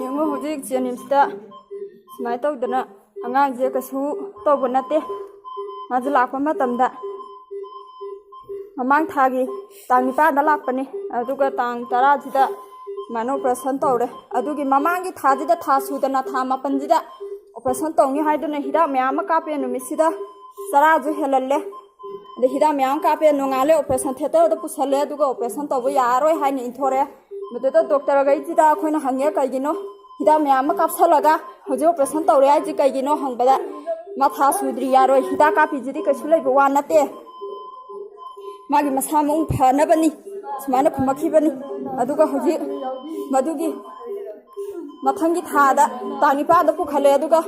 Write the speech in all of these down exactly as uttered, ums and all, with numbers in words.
ꯌꯦꯡꯉꯣ, ꯍꯧꯖꯤꯛ ꯖꯦꯅꯤꯝꯁꯇ ꯁꯨꯃꯥꯏꯅ ꯇꯧꯗꯅ ꯑꯉꯥꯡꯁꯦ ꯀꯩꯁꯨ ꯇꯧꯕ ꯅꯠꯇꯦ꯫ ꯃꯥꯁꯦ ꯂꯥꯛꯄ ꯃꯇꯝꯗ ꯃꯃꯥꯡ ꯊꯥꯒꯤ ꯇꯥꯡ ꯅꯤꯄꯥꯟꯗ ꯂꯥꯛꯄꯅꯤ, ꯑꯗꯨꯒ ꯇꯥꯡ ꯇꯔꯥꯁꯤꯗ ꯁꯨꯃꯥꯏꯅ ꯑꯣꯄꯔꯦꯁꯟ ꯇꯧꯔꯦ꯫ ꯑꯗꯨꯒꯤ ꯃꯃꯥꯡꯒꯤ ꯊꯥꯁꯤꯗ, ꯊꯥ ꯁꯨꯗꯅ ꯊꯥ ꯃꯥꯄꯟꯁꯤꯗ ꯑꯣꯄꯔꯦꯁꯟ ꯇꯧꯅꯤ ꯍꯥꯏꯗꯨꯅ ꯍꯤꯗꯥꯛ ꯃꯌꯥꯝ ꯑꯃ ꯀꯥꯞꯄꯦ꯫ ꯅꯨꯃꯤꯠꯁꯤꯗ ꯆꯔꯥꯁꯨ ꯍꯦꯜꯍꯜꯂꯦ꯫ ꯑꯗꯩ ꯍꯤꯗꯥꯛ ꯃꯌꯥꯝ ꯀꯥꯞꯄꯦ꯫ ꯅꯣꯡꯉꯥꯜꯂꯦ ꯑꯣꯄꯔꯦꯁꯟ ꯊꯤꯌꯦꯇꯔꯗ ꯄꯨꯁꯜꯂꯦ, ꯑꯗꯨꯒ ꯑꯣꯄꯔꯦꯁꯟ ꯇꯧꯕ ꯌꯥꯔꯔꯣꯏ ꯍꯥꯏꯅ ꯏꯟꯊꯣꯔꯛꯑꯦ꯫ ꯃꯗꯨꯗ ꯗꯣꯛꯇꯔꯈꯩꯁꯤꯗ ꯑꯩꯈꯣꯏꯅ ꯍꯪꯉꯦ, "ꯀꯩꯒꯤꯅꯣ ꯍꯤꯗꯥꯛ ꯃꯌꯥꯝ ꯑꯃ ꯀꯥꯞꯁꯜꯂꯒ ꯍꯧꯖꯤꯛ ꯑꯣꯄꯔꯦꯁꯟ ꯇꯧꯔꯦ ꯍꯥꯏꯁꯤ ꯀꯩꯒꯤꯅꯣ?" ꯍꯪꯕꯗ, "ꯃꯥ ꯊꯥ ꯁꯨꯗ꯭ꯔꯤ, ꯌꯥꯔꯣꯏ, ꯍꯤꯗꯥꯛ ꯀꯥꯞꯄꯤꯁꯤꯗꯤ ꯀꯩꯁꯨ ꯂꯩꯕ ꯋꯥ ꯅꯠꯇꯦ, ꯃꯥꯒꯤ ꯃꯁꯥ ꯃꯎ ꯐꯅꯕꯅꯤ" ꯁꯨꯃꯥꯏꯅ ꯈꯨꯝꯃꯛꯈꯤꯕꯅꯤ꯫ ꯑꯗꯨꯒ ꯍꯧꯖꯤꯛ ꯃꯗꯨꯒꯤ ꯃꯊꯪꯒꯤ ꯊꯥꯗ ꯇꯥꯡ ꯅꯤꯄꯥꯟꯗ ꯄꯨꯈꯠꯂꯦ, ꯑꯗꯨꯒ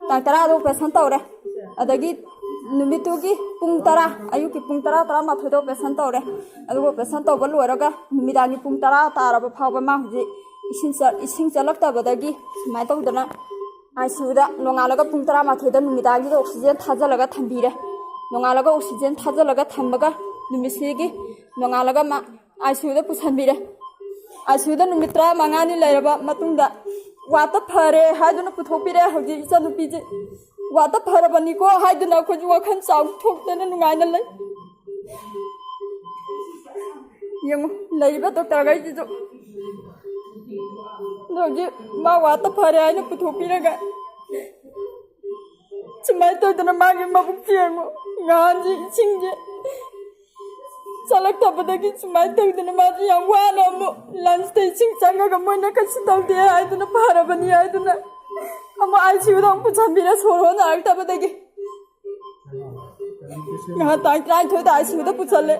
ꯇꯥꯡ ꯇꯔꯥꯗ ꯑꯣꯄꯔꯦꯁꯟ ꯇꯧꯔꯦ꯫ ꯑꯗꯒꯤ ꯅꯨꯃꯤꯠꯇꯨꯒꯤ ꯄꯨꯡ ꯇꯔꯥ, ꯑꯌꯨꯛꯀꯤ ꯄꯨꯡ ꯇꯔꯥ, ꯇꯔꯥꯃꯥꯊꯣꯏꯗ ꯑꯣꯄꯔꯦꯁꯟ ꯇꯧꯔꯦ꯫ ꯑꯗꯨꯒ ꯑꯣꯄꯔꯦꯁꯟ ꯇꯧꯕ ꯂꯣꯏꯔꯒ ꯅꯨꯃꯤꯗꯥꯡꯒꯤ ꯄꯨꯡ ꯇꯔꯥ ꯇꯥꯔꯕ ꯐꯥꯎꯕ ꯃꯥ ꯍꯧꯖꯤꯛ ꯏꯁꯤꯡ ꯆ-, ꯏꯁꯤꯡ ꯆꯠꯂꯛꯇꯕꯗꯒꯤ ꯁꯨꯃꯥꯏꯅ ꯇꯧꯗꯅ ꯑꯥꯏ ꯁꯤ ꯌꯨꯗ ꯅꯣꯡꯉꯥꯜꯂꯒ ꯄꯨꯡ ꯇꯔꯥꯃꯥꯊꯣꯏꯗ ꯅꯨꯃꯤꯗꯥꯡꯒꯤꯗ ꯑꯣꯛꯁꯤꯖꯦꯟ ꯊꯥꯖꯤꯜꯂꯒ ꯊꯝꯕꯤꯔꯦ꯫ ꯅꯣꯡꯉꯥꯜꯂꯒ ꯑꯣꯛꯁꯤꯖꯦꯟ ꯊꯥꯖꯤꯜꯂꯒ ꯊꯝꯕꯒ ꯅꯨꯃꯤꯠꯁꯤꯒꯤ ꯅꯣꯡꯉꯥꯜꯂꯒ ꯃꯥ ꯑꯥꯏ ꯁꯤ ꯌꯨꯗ ꯄꯨꯁꯟꯕꯤꯔꯦ꯫ ꯑꯥꯏ ꯁꯤ ꯌꯨꯗ ꯅꯨꯃꯤꯠ ꯇꯔꯥꯃꯉꯥꯅꯤ ꯂꯩꯔꯕ ꯃꯇꯨꯡꯗ ꯋꯥꯔꯗꯇ ꯐꯔꯦ ꯍꯥꯏꯗꯨꯅ ꯄꯨꯊꯣꯛꯄꯤꯔꯦ꯫ ꯍꯧꯖꯤꯛ ꯏꯆꯟꯅꯨꯄꯤꯁꯦ ꯋꯥꯔꯗꯇ ꯐꯔꯕꯅꯤꯀꯣ ꯍꯥꯏꯗꯨꯅ ꯑꯩꯈꯣꯏꯁꯨ ꯋꯥꯈꯜ ꯆꯥꯎꯊꯣꯛꯇꯅ ꯅꯨꯡꯉꯥꯏꯅ ꯂꯩ꯫ ꯌꯦꯡꯉꯨ, ꯂꯩꯔꯤꯕ ꯗꯣꯛꯇꯔꯈꯩꯁꯤꯁꯨ ꯍꯧꯖꯤꯛ ꯃꯥ ꯋꯥꯔꯗꯇ ꯐꯔꯦ ꯍꯥꯏꯅ ꯄꯨꯊꯣꯛꯄꯤꯔꯒ ꯁꯨꯃꯥꯏꯅ ꯇꯧꯗꯅ ꯃꯥꯒꯤ ꯃꯕꯨꯛꯁꯦ ꯌꯦꯡꯉꯨ꯫ ꯅꯍꯥꯟꯁꯦ ꯏꯁꯤꯡꯁꯦ ꯆꯠꯂꯛꯇꯕꯗꯒꯤ ꯁꯨꯃꯥꯏꯅ ꯇꯧꯗꯅ ꯃꯥꯁꯦ ꯌꯥꯝ ꯋꯥꯅ ꯑꯃꯨꯛ ꯂꯟꯁꯇ ꯏꯁꯤꯡ ꯆꯪꯉꯒ ꯃꯣꯏꯅ ꯀꯩꯁꯨ ꯇꯧꯗꯦ ꯍꯥꯏꯗꯨꯅ, ꯐꯔꯕꯅꯤ ꯍꯥꯏꯗꯨꯅ ꯑꯃꯨꯛ ꯑꯥꯏ ꯁꯤ ꯌꯨꯗ ꯑꯃꯨꯛ ꯄꯨꯁꯟꯕꯤꯔ ꯁꯣꯔ ꯍꯣꯟꯅꯔꯛꯇꯕꯗꯒꯤ꯫ ꯅꯍꯥꯟ ꯇꯥꯡ ꯇꯔꯥꯅꯤꯊꯣꯏꯗ ꯑꯥꯏ ꯁꯤ ꯌꯨꯗ ꯄꯨꯁꯜꯂꯦ,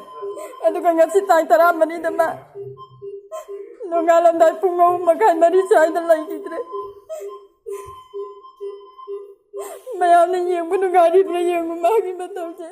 ꯑꯗꯨꯒ ꯉꯁꯤ ꯇꯥꯡ ꯇꯔꯥꯃꯔꯤꯗ ꯃꯥ ꯅꯣꯡꯉꯥꯜꯂꯝꯗꯥꯏ ꯄꯨꯡ ꯑꯍꯨꯝ ꯃꯈꯥꯏ, ꯃꯔꯤ ꯁ꯭ꯋꯥꯏꯗ ꯂꯩꯈꯤꯗ꯭ꯔꯦ꯫ ꯃꯌꯥꯝꯅ ꯌꯦꯡꯕ ꯅꯨꯡꯉꯥꯏꯔꯤꯕ꯭ꯔꯥ ꯌꯦꯡꯉꯨ ꯃꯥꯒꯤ ꯃꯇꯧꯁꯦ꯫